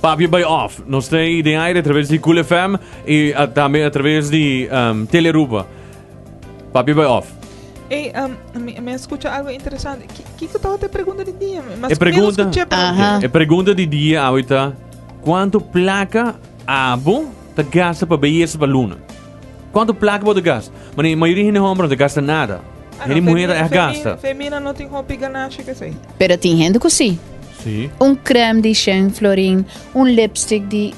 Papia bai off. Nos ta den aire a traves di Cool FM y uh, tambe a traves di um, Teleruba. Papia bai off. Hey, um, mi, mi escucha algo interesante. Kiko tawata e pregunta di dia? Mas e pregunta, e pregunta di dia ahorita, cuanto placa abo ta gasta pa belleza pa luna? Cuanto placa bo ta gasta? Mane, mayoria hende homber no ta gasta nada. Ah, no, Hende muher femina, ta gasta. Femina no tin hopi ganashi que sei. Pero tin hende ku sí. Sí. Un crème di shen florin, un lipstick di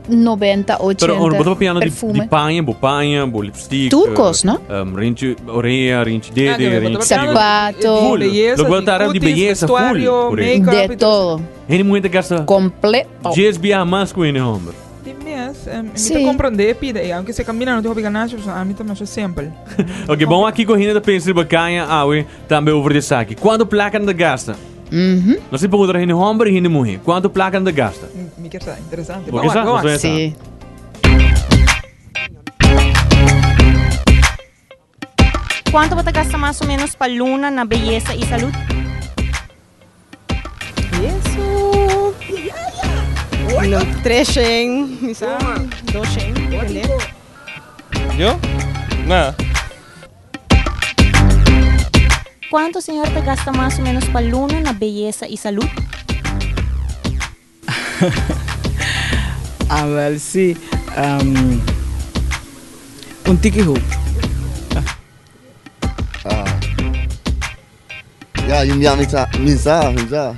90, 80. Pero ora bo ta papiando di, di perfume. paña, bo paña, bo lipstick. Tur kos, no? Um, rinchi orea, rinchi dede, Ah, que bo ta rinchi... papiando Zapato. di Full. belleza, Lo cual ta di cutis, belleza, full. vestuario, Correcto. make-up De y todo. todo. Hende muher ta gasta Completo. 10 biaha mas ku hende homber. Di mes, mi Sí. ta comprende e pida ei, aunke se camina no tin hopi ganashi, pasobra ami ta masha simpel. Ok, bon aki ku hende ta pensa riba kaña awe tambe over di esaki. Kuantu plaka nan ta gasta? Mhm. Nos tin pregunta hende homber i hende muhe. Kuantu plaka nan ta gasta? Mi kier sa, interesante. Bo kier sa? Go on, go on. Sí. Cuanto bo ta gasta mas o menos pa luna na beyesa y salud? Yesu. No, treshen, mi sa, doshen, depende. Yo? Nah. Cuanto señor ta gasta mas o menos pa luna na beyesa y salud? Ah, wel si. Um, un tiki hoop. Ah. Ja, ja, mi sa, mi sa, mi sa.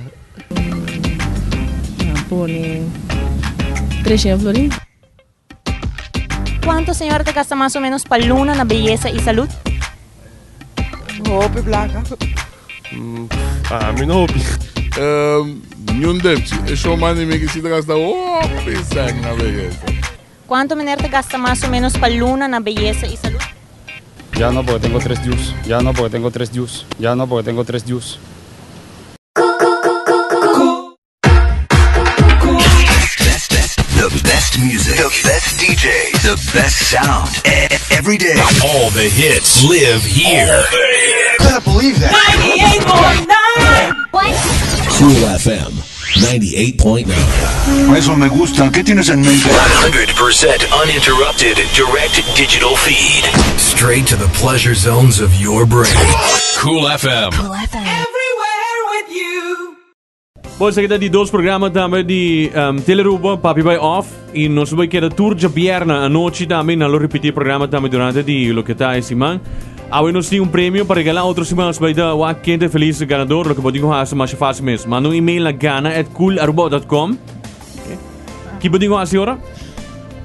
Pone 300 florin. Cuanto señora ta gasta mas o menos pa luna na beyesa y salud? Hopi placa. Ah, mi no hopi. Um, niun depchi. E showman di mi ki si ta gasta hopi sèn na beyesa. Cuanto meneer ta gasta mas o menos pa luna na beyesa y salud? Ya no porque tengo tres yus. Ya no porque tengo tres yus. Ya no porque tengo tres yus. The best music, the best DJ, the best sound. Every day. All the hits live here. Gotta believe that. 98.9 Cool FM 98.9. Eso me gusta. ¿Qué tienes en mente? 100% uninterrupted direct digital feed. Straight to the pleasure zones of your brain. Cool FM. Everywhere with you. Bon, esaki ta di dos programa tambe di um, Teleruba, Papi Bai Off. Y nos bai keda tur djabierna anochi tambe. Nan lo repeti e programa tambe durante di loke ta e siman. Awe nos tin un premio pa regala. Otro siman nos bai ta wak ken ta e feliz ganador. Loke bo tin ku hasi masha fácil mes. Manda un email na gana at coolaruba.com. Ki bo tin ku hasi ora?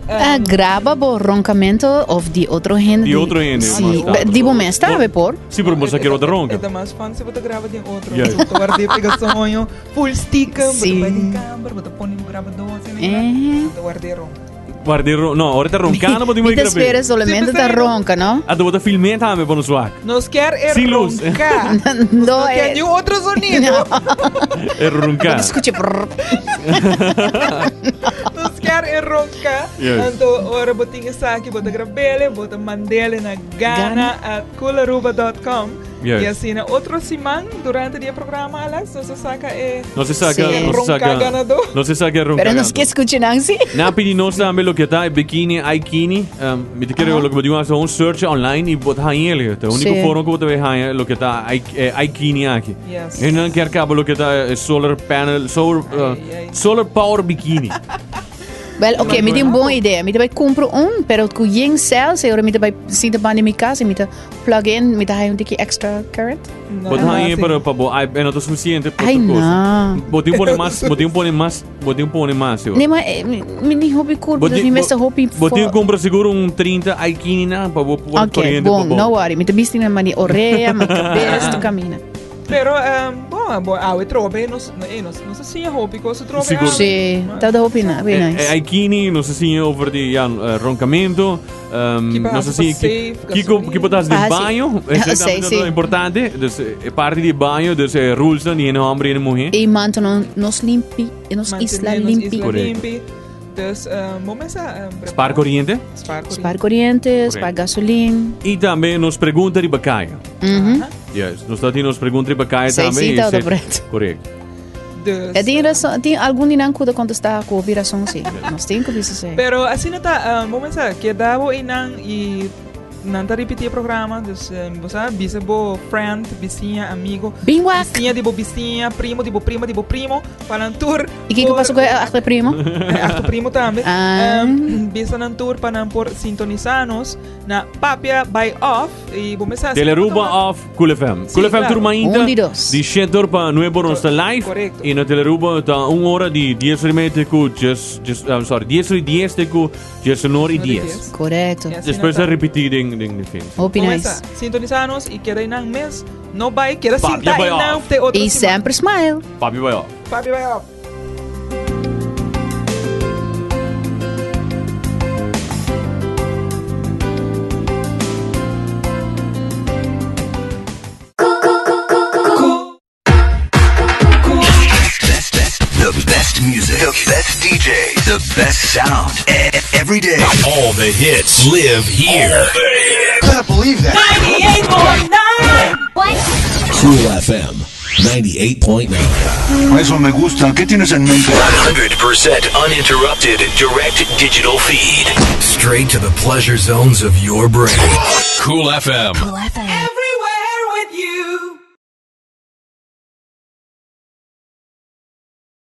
Ah, graba bo roncamento of di otro hende. Di otro hende, Sí, mas tanto. di bo mes tambe por. Sí, pero bo sa kier otro ronca. E ta mas fun si bo ta graba den otro. Ja. Bo ta guarda pega soño, full stiekem, bo ta Sí. bai den kamber, bo ta pone un grabador, asina, Eh. bo ta guarda e ronca. Guarda e ron- No, ora ta roncando bo tin Mi bo ta grab'é. spera solamente ta ronca, no? Ah, bo ta filmé tambe pa nos wak. Nos kier e Sin luz. ronca. No, No kier eh. ni otro sonido. E ronca. Bo ta scucha brrr. Nos kier e ronca. Yes. Anto ora bo tin esaki, bo ta grabele, bo ta mandele na gana at coolaruba.com. Yes. Y asina otro siman durante di e programa, Alex, nos ta saca e Nos ta saca, Sí. nos ta ronca saca, ganador. nos ta saca e ronca Pero nos ganador. ke scucha nan, sí. Na pidi nos tambe loke ta e bikini, aikini. Um, mi ta kere loke bo digo haci un search online y bo ta haña el. Ta único Sí. forma ku bo ta bay haña loke ta eh, aikini aki. Yes. En nan kier caba loke ta eh, solar panel, solar, uh, Ai, ai. solar power bikini. Wel, oké, mi tin un bon idea. Mi ta bay cumpra un, pero cu yen cells, e ora mi ta bay sinta banda di mi casa y mi ta plug in, mi ta haya un tiki extra current. No, Bo ta haña sí. pero pa bo iPad no ta suficiente pa Ay, tur cosa. no. Bo tin pone mas, bo tin pone mas, bo tin pone mas, seguro. Nee, maar eh, mi, mi ni hopi curva, Bo dus tin- mi mester hopi Bo tin fo- compra seguro un 30 aikini na pa bo por Oké, corriente bon, pa bo. no worry. Mi ta bisti mi mani orea, mi cabes, tu camina. Pero, um, bon, bon, awe trobe, nos, eh, nos, nos a siña hopi cosa trobe. Sigur. awe. Sí, ta da hopi na, hopi Eh, nice. eh, Aikini, nos a siña over di ja, eh, roncamento. Um, Ki pa nos a hasi pa siña safe, kiko, gasolina. kiko tas den Ah, sí. baño. Ese Sí, tambe sí. ta importante. Dus eh, parte di baño, dus eh, rules dan di hende homber y hende muher. E mantenen nos limpi, nos Mantener isla nos limpi. isla Correcto. limpi. Dus, um, bo mester, um, prepara. Spaar corriente. Spaar corriente. Spaar corriente, Correcto. spaar gasolin. Y tambe nos pregunta riba caya. Mhm. Yes, nos ta tin nos pregunta riba caya Sí, tambe. sí, y ta se- correcto. Correcto. Dus, E tin rason, tin algun di nan ku ta kontestá ku hopi rason sí. Nos tin ku bisa esei. Pero asina ta, um, bo mensa, keda bo einan i nan ta ripití e programa, dus um, bo sa, bisa bo friend, bisiña, amigo, Bin wak. bisiña di bo bisiña, primo di bo prima di bo primo, pa nan tur I kiko por- pasó ku e achter primo? Eh, achter primo tambe. Ah. Um, bisa nan tur pa nan por sintonisá nos na Papia by Off i bo mensa, Teleruba off Cool FM. Cool FM claro. tur mainta. Un di dos. Di 7 or pa 9 or nos ta live. Correcto. Y na Teleruba ta un hora di 10 or y media te cu just, just, I'm sorry, 10 or y 10 te cu 10 or y 10. Correcto. Yes. Despues ta repeti den, den, den fin. Hopi Bo nice. mensa, sintonisá nos i keda einan mes. No bai, keda Papia sinta by einan off. te otro I siman. semper smile. Papi bai off. Papia by off. Best, best, the best music, the best DJ, the best sound. Every day. All the hits live here. Gotta believe that. 98.9. Cool FM 98.9. Eso me gusta. ¿Qué tienes en mente? 100% uninterrupted direct digital feed. Straight to the pleasure zones of your brain. Cool FM. Cool FM.